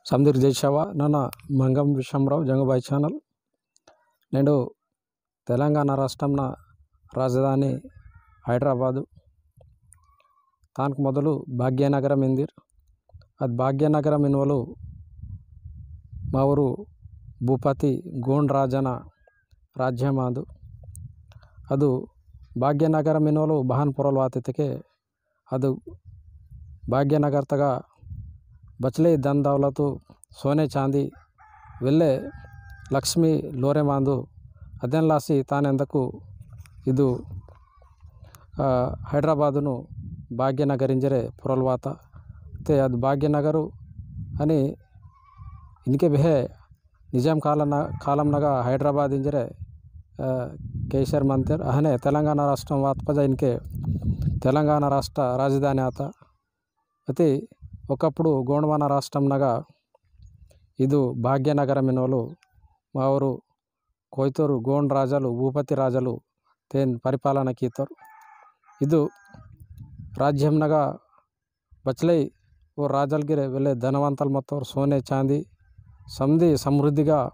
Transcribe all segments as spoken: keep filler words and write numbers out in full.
समदिर जय सेवा, नना मंगम विश्वमराव जंगुबाई channel। नेंडु तेलंगाना राष्ट्रमना राजधानी हैदराबादु। तानक मोदलु भाग्यनगरम इंदिर। अद भाग्यनगरम इनवलु मावरु भूपति गोंड राजना राज्यमांदु। अदु भाग्यनगरम इनवलु बहन पोरल वातितके अदु भाग्यनगर तगा बचले धन दौलतु सोने चांदी वेल्ले लक्ष्मी लोरे मांदु। अदेन लासी तानेंदकु इदु, आ, हैदराबादुनु भाग्यनगर इंजरे पोरल वाता। ते अदु भाग्यनगरु अनि इनके बेहे निजाम कालम न-, कालम नगा हैदराबाद इंजरे, अ, केसर मंतेर। अहने तेलंगाना राष्ट्रम वात पजा इनके तेलंगाना राष्ट्र राजधानी आता। अति ओकप्पुडु गोंडवाना राष्ट्रम नगा इदु भाग्यनगरम इनवलु मावरु कोइतोरु गोंड राजलु, भूपति राजलु तेन परिपालन कीतोरु। इदु राज्यम नगा बचलई ओ राजल गिरे वेले धनवंतल मत्तोर, सोने चांदी समदी समृद्धिगा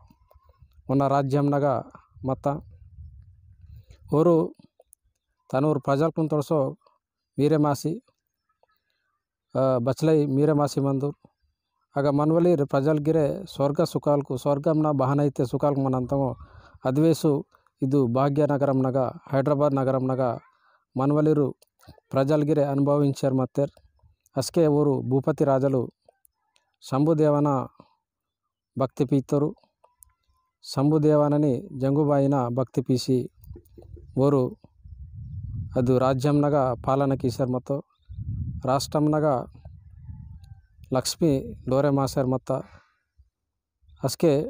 उन्ना राज्यम नगा मत्ता। ओरु तनूर प्रजल कुंतोड़सो मीरे मासी, अ, बचलई मीरे मासी मंदुर। अगा मनवलीर प्रजल गिरे स्वर्ग सुखालकु, स्वर्गम ना बहानैते सुखालकु मनंतंगो अद्वेसु इदु भाग्यनगरम नगा, हैदराबाद नगरम नगा मनवलीरु प्रजल गिरे अनुभविंचर मत्तेर। असके ओरु भूपति राजलु शंभुदेवना भक्ति पीतोरु। शंभुदेवननी जंगुबाईना भक्ति पीसी ओरु अदु राज्यम नगा पालन कीसर मत्तो। राष्ट्रम नगा लक्ष्मी लोरे मासर मत्ता। असके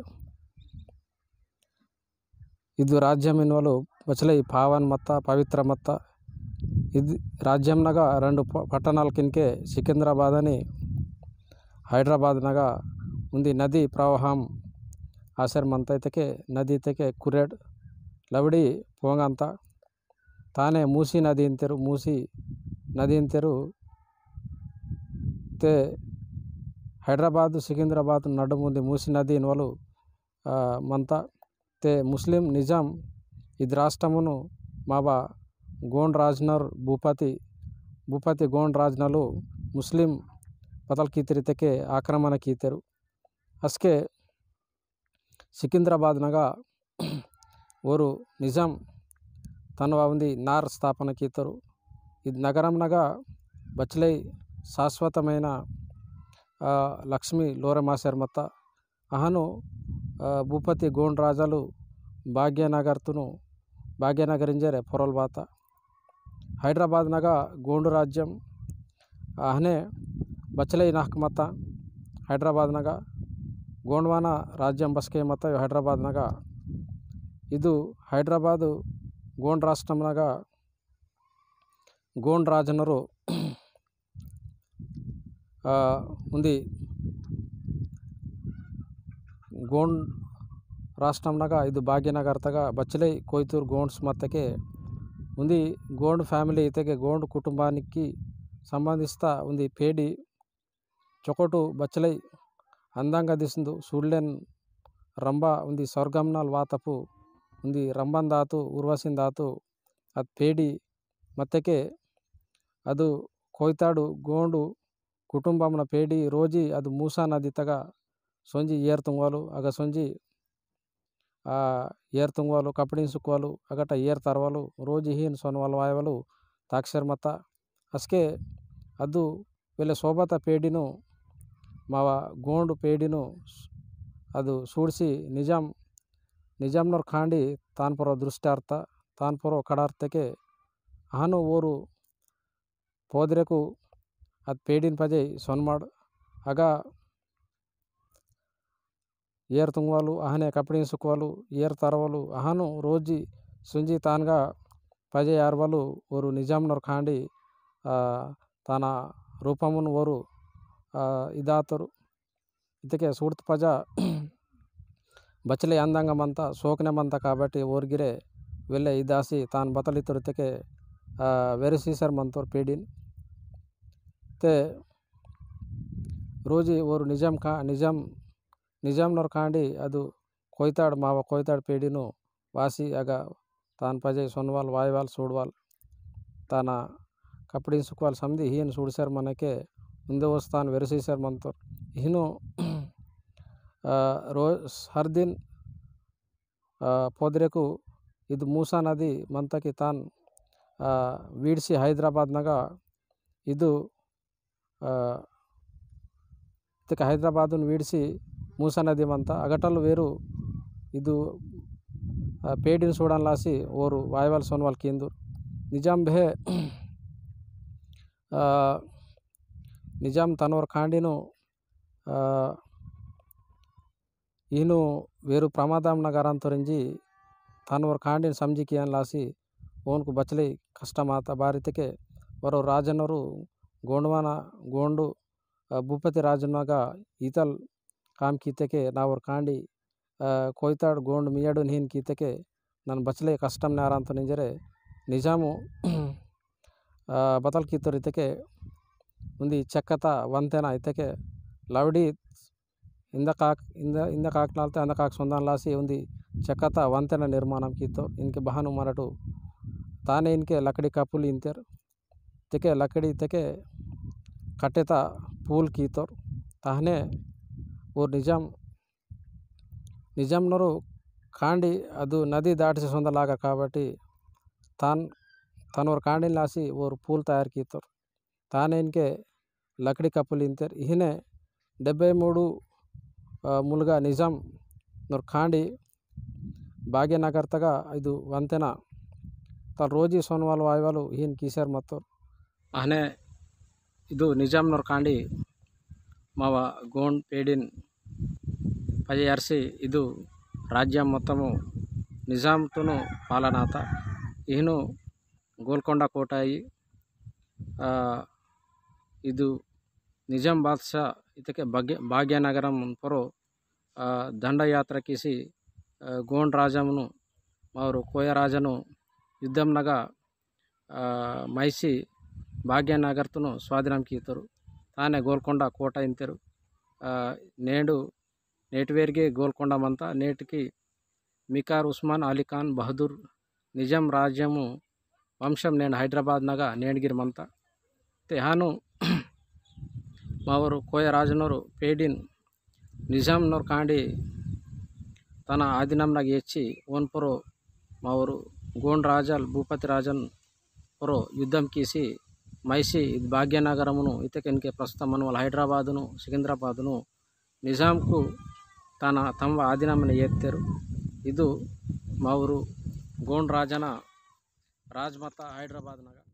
इदु राज्यम इनवलु बचलई पावन मत्ता, पवित्र मत्ता। इदु राज्यम नगा रंडु प-, पट्टनाल किनके सिकंदराबाद अनि हैदराबाद नगा उंदी नदी प्रवाहम आसर मंता। इतके नदी इतके कुरेड लवड़ी पोंगंता। ताने मूसी नदी इंतेरु, मूसी नदी इंतेरु। ते हैदराबाद सिकंदराबाद नडुम उंदी मूसी नदी इनवलु, आ, मंता। ते मुस्लिम निजाम इद राष्ट्रमुनु माबा गोंड राजनर भूपति, भूपति गोंड राजनलु मुस्लिम पतल कीतिरितके आक्रमण कीतेरु। असके सिकंदराबाद नगा ओरु निजाम तनवा उंदी नार स्थापन कीतोरु। इद नगरम नगा बचलई शाश्वतमैना, आ, लक्ष्मी लोरे मासेर मत्ता। अहनु, आ, भूपति गोंड राजलु भाग्यनगर तुनु, भाग्यनगर इंजरे पोरल बाता। हैदराबाद नगा गोंड राज्यम अहने बचलई नाहक मत्ता। हैदराबाद नगा गोंडवाना राज्यम बसके मत्ता यो हैदराबाद नगा। इदु हैदराबाद गोंड राष्ट्रम नगा गोंड राजनरु, आ, उंदी गोंड राष्ट्रम नगा इदु भाग्यनगर तगा बचलई कोइतूर गोंड्स मत्तके उंदी गोंड family इतके गोंड कुटुंबानिकी संबंधिस्ता उंदी पेडी चोकोटु बचलई अंदंगा दिसुंदु सूडलेन रंबा उंदी स्वर्गमनाल वातपु उंदी रंबन दातु उर्वसिन दातु अद पेडी मत्तेके अदु कोइताडु गोंडु कुटुंबमना पेडी रोजी अदु मूसा नदी तगा सोंजी एर तुंगवालु अगा सोंजी आ, एर तुंगवालु, कपड़िन सुकवालु, अगटा एर तरवालु, रोजी हीन सोनवालु वायवालु, ताकसेर मत्ता। असके अदु वेले सोबता पेडिनु मावा गोंडु पेडिनु अदु सूडसी निजाम, निजामनोर खांडी तानपरो दृष्टार्थ, तानपरो कडार्थके अहनु ओरु पोदरेकु अद पेडिन पजई सोनमाड अगा एर तुंगवालु, अहने कपड़िन सुकवालु, एर तरवालु, अहनु रोजी सुंजी तानगा पजे यारवालु, ओरु निजामनोर खांडी, आ, ताना रूपमुन ओरु, आ, इदातुरु। इतके सूड़त पजा बचले अंदंग मंता, सोकने मंता काबट्टी ओर गिरे वेल्ले इदासी तान बतलितुरु इतके आ, वेरसीसर मंतोर पेडिन। ते रोजी ओरु निजाम का, निजाम, निजाम नोर कांडी अदु कोइताड़ मावा कोइताड़ पेडिनु वासी अगा तान पजे सोनवाल, वायवाल, सूडवाल, ताना कपड़िन सुकवाल समदी हीन सूडसर मनके उंदे वस्तान वेरसीसर मंतोर। इहिनु, आ, रोज हर दिन, आ, पोदरेकु इदु मूसा नदी मंतकी तान, आ, वीडसी हैदराबाद नगा इदु, आ, इतके हैदराबादुन वीडसी मूसा नदी मंता अगटल वेरु इदु, आ, पेडिन सूडन लासी ओरु वायवाल सोनवाल कींदुर। निजाम भे, आ, निजाम तनोर कांडिनु, आ, इनु वेरु प्रमादम नगरंतोरिंजी तनोर कांडिन समझी कियान लासी ओनकु बचले कष्टम आता बारितके वरो राजनोरु गोंडवाना गोंडु, अ, भूपति राजनगा इतल काम कीतेके नावर कांडी, अ, कोइताड़ गोंड मियाडुन हीन कीतेके नन बचले कष्टम नारांतोर इंजरे निजामु, अ, बतल कीतोर इतके उंदी चक्कता वंतेना इतके लवडी इंदा काक, इंदा, इंदा काक नालते अंदा काक सोंदान लासी उंदी चक्कता वंतेना निर्माणम कीतोर। इनके बहानु मरटु ताने इनके लकड़ी कपुल इंतेर। तेके लकड़ी तेके कटेता पूल कीतोर। ताहने ओर निजाम, निजाम नोरु कांडी अदु नदी दाटसी सोंदा लागर काबट्टी तान, तनोर कांडीन लासी ओर पूल तयार कीतोर। ताने इनके लकड़ी कपुल इंतेर। इहिने डेब्बै मूडु, अ, मुलगा निजाम नोर कांडी भाग्यनगर तगा इदु वंतेना तल रोजी सोनवाल वायवालु हीन कीसेर मत्तोर। अहने इदु निजाम नोर कांडी मावा गोंड पेडिन पजे अरसी इदु राज्य मोत्तमु निजाम तुनु पालनाता। इहिनु गोलकोंडा कोटाई, आ, इदु निजाम बादशाह इतके भाग्य-, भाग्यनगरम पोरो, आ, दंडयात्रा किसी, आ, गोंड राजमुनु मावरु कोया राजनु युद्धम नगा, आ, मैसी भाग्यनगर तुनु स्वाधीनम कीतोरु। ताने गोलकोंडा कोटा इंतेरु। आ, नेंडु नेटवेरगे गोलकोंडा मंता नेटकी मिकार उस्मान अली खान बहादुर निजाम राज्यमु वंशम नेंड हैदराबाद नगा नेंडगिर मंता। ते हानु मावरु कोय राजनोरु पेडिन निजाम नोर कांडी तना आधीनम नगा एच्ची ओन पोरो मावरु गोंड राजल भूपति राजन पोरो युद्धम कीसी मैसी इद भाग्यनगरमुनु इतके इनके प्रस्तुतम मनवल हैदराबादुनु सिकंदराबादुनु निजामकु तना तम्व आधीनमने येत्तेरु। इदु मावरु गोंड राजना राजमता हैदराबाद नगा।